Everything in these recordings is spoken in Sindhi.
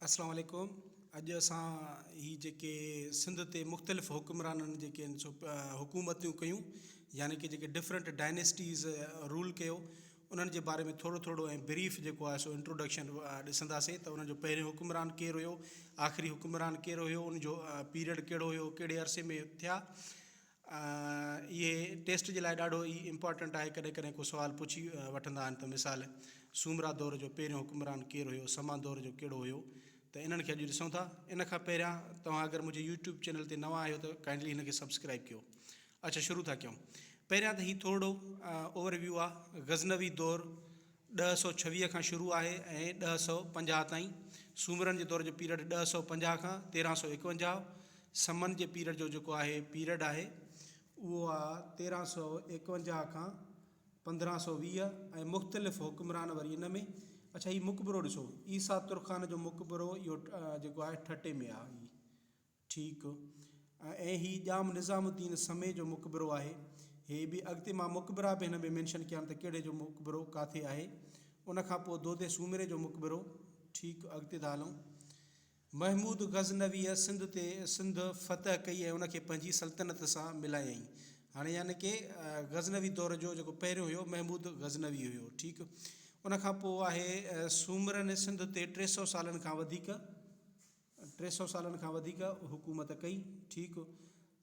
اسلام عليڪم اڄ اسان هي جيڪي سنڌ تي مختلف حڪمرانن جيڪي آهن سو حڪومتون ڪيون يعني ڪي جيڪي ڊفرنٽ ڊائنيسٽيز رول ڪيو انهن جي باري ۾ ٿورو ٿورو ۽ بريف جيڪو آهي سو انٽروڊڪشن ڏسنداسين ته انهن جو پهريون حڪمران ڪير هيو آخري حڪمران ڪير هيو ان جو پيريڊ ڪهڙو هيو ڪهڙي عرصي ۾ ٿيا اهي ٽيسٽ جي لاء ڏاڍو ئي امپارٽنٽ آهي ڪڏهن ڪڏهن ڪو سوال پڇي وٺندا آهن ته مثال سومرا دور جو پهريون حڪمران ڪير هيو سما دور جو ڪهڙو هيو ته انهن کي اڄ ڏسون ٿا ان کان پهريان توهان اگر منهنجي يوٽيوب چينل تي نوان آهيو ته ڪائنڊلي هن کي سبسڪرائب ڪيو اڇا شروع ٿا ڪيون پهريان ته هي ٿورڙو اوور ويو آهي غزنوي دور 1026 کان شروع آهي ۽ 1050 تائين سومرن جي دور جو پيريڊ 1050 کان 1351 سمن جي پيريڊ جو جيڪو آهي پيريڊ آهي اهو آ 1351 کان 1520 ۽ مختلف حڪمران وري ان ۾ اڇا هي مقبرو ڏسو عيسيٰ ترخان جو مقبرو اهو جيڪو آهي ٺٽي ۾ آ هي ٺيڪ ۽ هي ڄام نظام الدين سمي جو مقبرو آهي هي به اڳتي مان مقبرا به هن ۾ مينشن ڪيا آهن ته ڪهڙي جو مقبرو ڪاٿي آهي ان کان پوء دودي سومري جو مقبرو ٺيڪ اڳتي ٿا هلون محمود غزنويء سنڌ تي سنڌ فتح ڪئي ۽ ان کي پنهنجي سلطنت سان ملايائين. هاڻي يعني ڪي غزنوي دور جو جيڪو پهريون هيو محمود غزنوي هيو ٺيڪ ان کان پوء آهي سومرن سنڌ تي 300 سالن کان وڌيڪ 300 سالن کان وڌيڪ حڪومت ڪئي ٺيڪ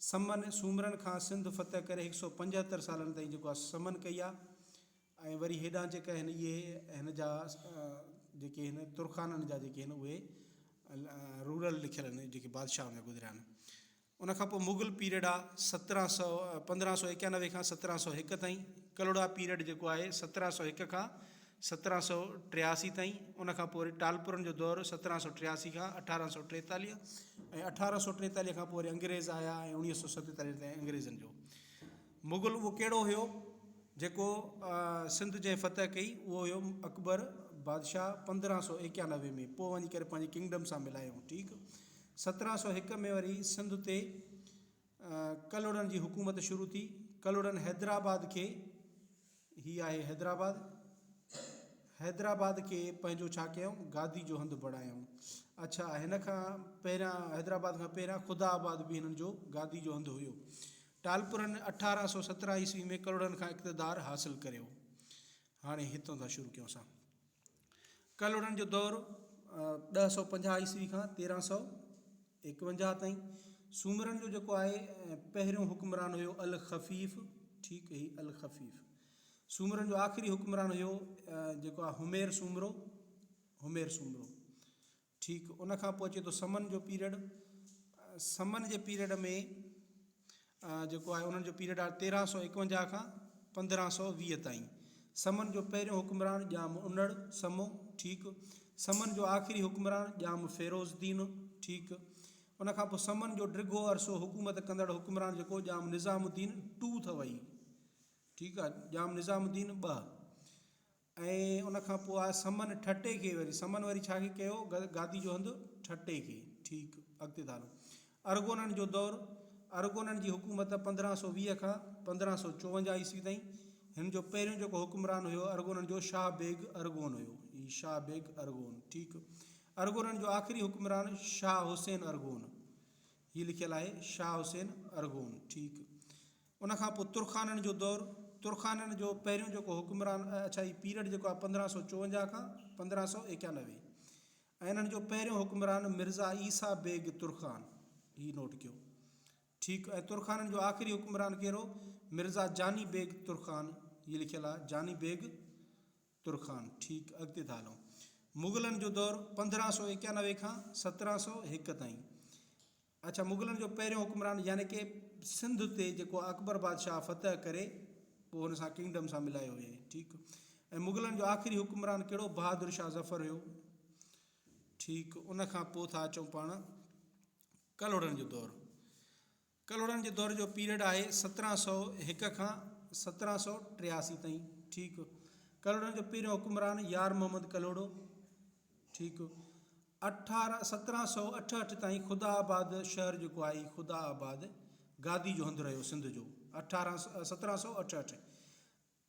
سمن سومرن کان سنڌ فتح ڪري 175 سالن تائين جيڪو آهي سمن ڪئي آهي. ۽ وري هيڏانهن جيڪا هن اهي هن جا جيڪي هن ترخانن جا جيڪي هن اهي رورل لکيل آهن جيڪي بادشاهه هن گذريا آهن ان کان پوء مغل پيريڊ آ 1700 1591 کان 1701 تائين ڪلهوڙا پيريڊ جيڪو آهي 1701 کان 1783 تائين ان کان پوء وري ٽالپرن جو دور 1783 کان 1843 ۽ 1843 کان پوء وري انگريز آيا ۽ 1947 تائين انگريزن جو مغل اهو ڪهڙو هيو جيڪو سنڌ جنهن فتح ڪئي اهو هيو اڪبر بادشاهه 1591 ۾ پوء وڃي ڪري پنهنجي ڪنگڊم سان ملايائون ٺيڪ 1701 ۾ وري سنڌ تي ڪلهوڙن جي حڪومت شروع ٿي ڪلهوڙن حيدرآباد کي هي آهي حيدرآباد حيدرآباد کي پنهنجو ڇا ڪيائون گادي جو هنڌ بڻايائون اڇا هن کان پهريان حيدرآباد کان پهريان خدا آباد به هنن جو گادي جو هنڌ هيو ٽالپرن 1817 عيسوي ۾ ڪلهوڙن کان اقتدار حاصل ڪريو. هاڻي هتان ٿا شروع ڪيون اسان. ڪلهوڙن جو دور 1050 عيسوي کان 1351 تائين. سومرن جو جيڪو آهي پهريون حڪمران هيو الخفيف، ٺيڪ هي الخفيف. سومرن جو آخري حڪمران هيو جيڪو آهي همير سومرو، همير سومرو. ٺيڪ ان کان پوء اچي ٿو سمن جو پيريڊ سمن جي پيريڊ ۾ جيڪو آهي انهن جو پيريڊ آهي 1351 کان 1520 تائين سمن جو پهريون حڪمران ڄام انڙ سمو ٺيڪ سمن جو آخري حڪمران ڄام فيروز الدين ٺيڪ ان کان پوء سمن جو ڊگهو عرصو حڪومت ڪندڙ حڪمران جيڪو ڄام نظام الدين ٽو اٿو هي ٺيڪ آهي ڄام نظام الدين ٻه ۽ ان کان پوء آء سمن ٺٽي کي وري سمن وري ڇا کي ڪيو گادي جو هنڌ ٺٽي کي ٺيڪ اڳتي ٿا هلون ارغونن جو دور ارغونن جي حڪومت 1520 کان 1554 عيسوي تائين هن جو پهريون جيڪو حڪمران هيو ارغونن جو شاهه بيگ ارغون هيو هي شاهه بيگ ارغون ٺيڪ ارغونن جو آخري حڪمران شاهه حسين ارغون هي لکيل آهي شاهه حسين ارغون ٺيڪ ان کان پوء ترخانن جو دور، ترخانن جو پهريون جيڪو حڪمران اڇا هي پيريڊ جيڪو آهي 1554 کان 1591 ۽ انهن جو پهريون حڪمران مرزا عيسيٰ بيگ ترخان هي نوٽ ڪيو ٺيڪ ۽ ترخانن جو آخري حڪمران ڪير هو مرزا جاني بيگ ترخان هي لکيل آهي جاني بيگ ترخان ٺيڪ اڳتي ٿا هلون مغلن جو دور 1591 کان 1701 تائين اڇا مغلن جو پهريون حڪمران يعني ڪي سنڌ تي جيڪو اڪبر بادشاهه فتح ڪري پوء هن سان ڪنگڊم سان ملايو ويو ٺيڪ ۽ مغلن جو آخري حڪمران ڪهڙو بهادر شاهه ظفر هيو ٺيڪ ان کان پوء ٿا اچون پاڻ ڪلهوڙن جو دور ڪلهوڙن جي دور جو پيريڊ آهي 1701 کان 1783 تائين ٺيڪ ڪلهوڙن جو پهريون حڪمران يار محمد ڪلهوڙو ٺيڪ اٺارهن 1768 تائين خدا آباد شهر جيڪو آهي خدا آباد گادي جو هنڌ رهيو سنڌ جو اٺارهن 1768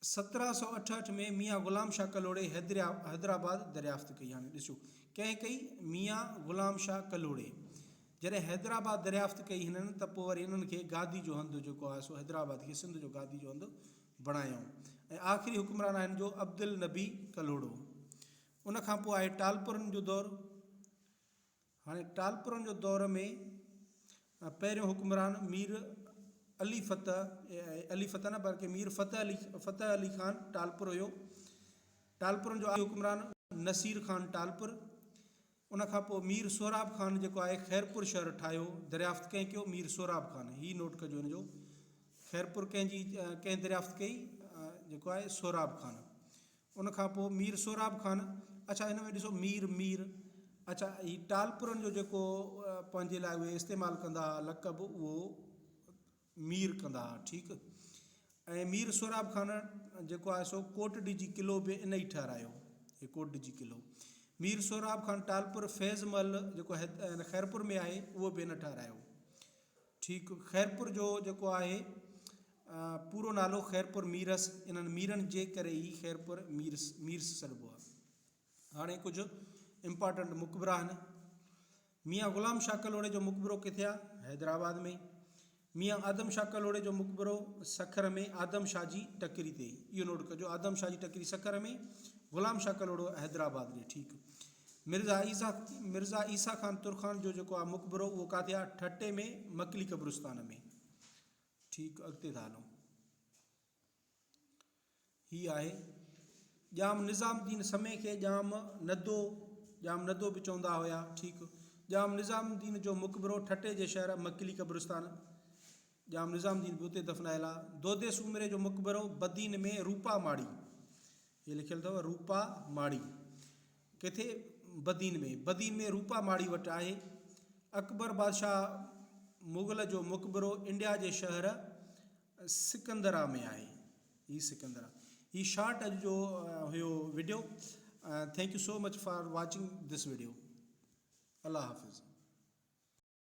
1768 ۾ ميان غلام شاهه ڪلهوڙي حيدرآباد دريافت ڪئي هاڻي ڏسو ڪنهن ڪئي؟ ميان غلام شاهه ڪلهوڙي. جڏهن حيدرآباد دريافت ڪئي هنن ته پوء وري انهن کي گادي جو هنڌ جيڪو آهي سو حيدرآباد کي سنڌ جو گادي جو هنڌ بڻايائون ۽ آخري حڪمران آهن جو عبدالنبي ڪلهوڙو. ان کان پوء آهي ٽالپرن جو دور. هاڻي ٽالپرن جو دور ۾ پهريون حڪمران مير علي فتح علي فتح نه بلڪه مير فتح علي فتح علي خان ٽالپر هيو. ٽالپرن جو آخري حڪمران نصير خان ٽالپر. ان کان پوء مير سهراب خان جيڪو آهي خيرپور شهر ٺاهيو، دريافت ڪنهن ڪيو؟ مير سهراب خان. هي نوٽ ڪجو هن جو خيرپور ڪنهن جي ڪنهن دريافت ڪئي؟ جيڪو آهي سهراب خان. ان کان پوء مير سهراب خان اڇا هن ۾ ڏسو مير مير اڇا هي ٽالپرن جو جيڪو پنهنجي لاء اهي استعمال ڪندا هئا لقب اهو مير ڪندا ها ٺيڪ ۽ مير سهراب خان جيڪو آهي سو ڪوٽ ڏجي قلعو به ان ئي ٺهرايو هي ڪوٽ ڏجي قلعو مير سهراب خان ٽالپر فيض محل جيڪو خيرپور ۾ آهي اهو به هن ٺهرايو ٺيڪ خيرپور جو جيڪو آهي پورو نالو خيرپور ميرس انهن ميرن جي ڪري ئي خيرپور ميرس ميرس سڏبو آهي هاڻي ڪجهه امپارٽنٽ مقبرا آهن. ميان غلام شاهه ڪلهوڙي جو مقبرو ڪٿي آهي؟ حيدرآباد ۾. ميان آدم شاهه ڪلهوڙي جو مقبرو سکر ۾ آدم شاهه جي ٽڪري تي. اهو نوٽ ڪجو آدم شاهه جي ٽڪري سکر ۾، غلام شاهه ڪلهوڙو حيدرآباد ڏي ٺيڪ. مرزا عيسيٰ مرزا عيسيٰ خان ترخان جو جيڪو آهي مقبرو اهو ڪاٿي آهي؟ ٺٽي ۾ مڪلي قبرستان ۾. ٺيڪ اڳتي ٿا هلون. هي آهي. ڄام نظام الدين سمي کي ڄام ندو، ڄام ندو به چوندا هيا. ٺيڪ. ڄام نظام الدين جو مقبرو ٺٽي جي شهر مڪلي قبرستان. ڄام نظام الدين به اتي دفنايل آهي. دودي سومري جو مقبرو بدين ۾ روپا ماڙي. هي لکيل اٿو روپا ماڙي. ڪٿي؟ بدين ۾. بدين ۾ روپا ماڙي وٽ آهي. اڪبر بادشاهه مغل جو مقبرو انڊيا جي شهر سڪندرا ۾ آهي هي سڪندرا هي شارٽ اڄ جو هيو video thank you so much for watching this video Allah Hafiz.